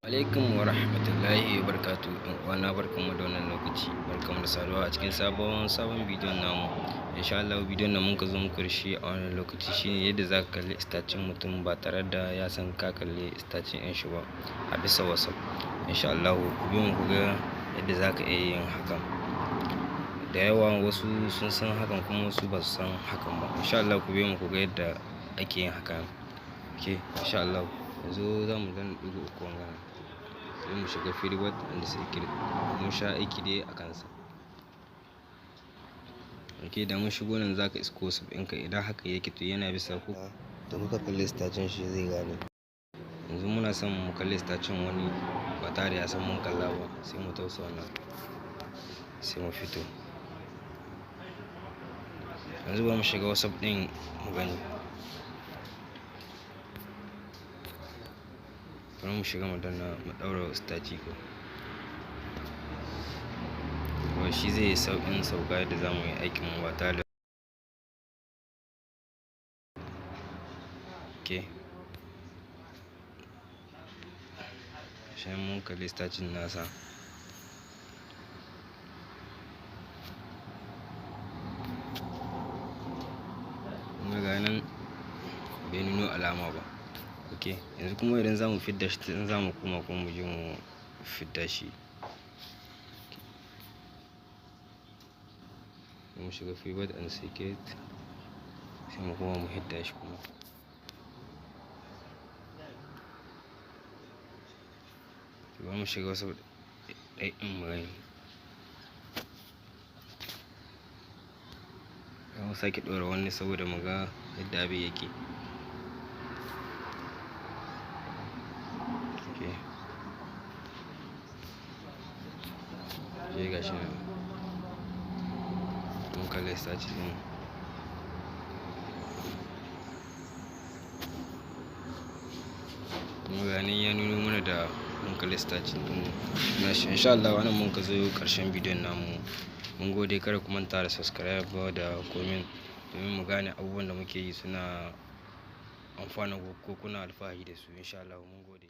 Alaikum wa rahmatullahi wa barakatuh. Ɗan uwana, barkanmu da wannan lokaci, barkanmu da saduwa a cikin sabon bidiyon namu. Insha Allah bidiyon da muka zo muku da shi a wannan lokaci shine yadda za ka kalli status mutum ba tare da ya san ka kalli status ɗin shi ba a bisa WhatsApp. Insha Allah ku biyo mu ku ga yadda za ka iya yin hakan. Da yawa wasu sun san hakan, kuma wasu ba su san hakan ba. Insha Allah ku biyo mu ku ga yadda ake yin hakan. Okay, insha Allah yanzu za mu danna ɗigo uku wannan, sai mu shiga Private and Security. Mun sha aiki dai a kansa. Ok, da mun shigo nan, zaka isko WhatsApp ɗinka. Idan haka yake, to yana bisa ku da muka kalli status shi zai gane. Yanzu muna son mu kalli status wani ba tare ya san mun kalla ba, sai mu tausa wannan, sai mu fito. Yanzu bari mu shiga WhatsApp ɗin mu gani. Bari mu shiga, mu danna, mu ɗaura status, ko shi zai yi sauƙin sauka yadda za mu yi aikin mu ba tare da. Ok, shi mun kalli status nasa. Kun ga nan bai nuno alama ba. Ok, yanzu kuma idan za mu fidda shi, in za mu koma kuma mu je mu fidda shi, mu shiga Private and Security, sai mu koma mu hidda shi kuma. Bari mu shiga wasu ɗai ɗin mu gani. Za mu sake ɗora wani saboda mu ga yadda abin yake. Ok, sai ga shi nan mun kalli status ɗin. Kuma ga nan ya nuno mana da mun kalli status ɗin nashi. Insha Allah wannan mun ka zo ƙarshen bidiyon namu. Mun gode. Kada ku manta da subscribe da comment domin mu gane abubuwan da muke yi suna amfana ko kuna alfahari da su. Insha Allah mun gode.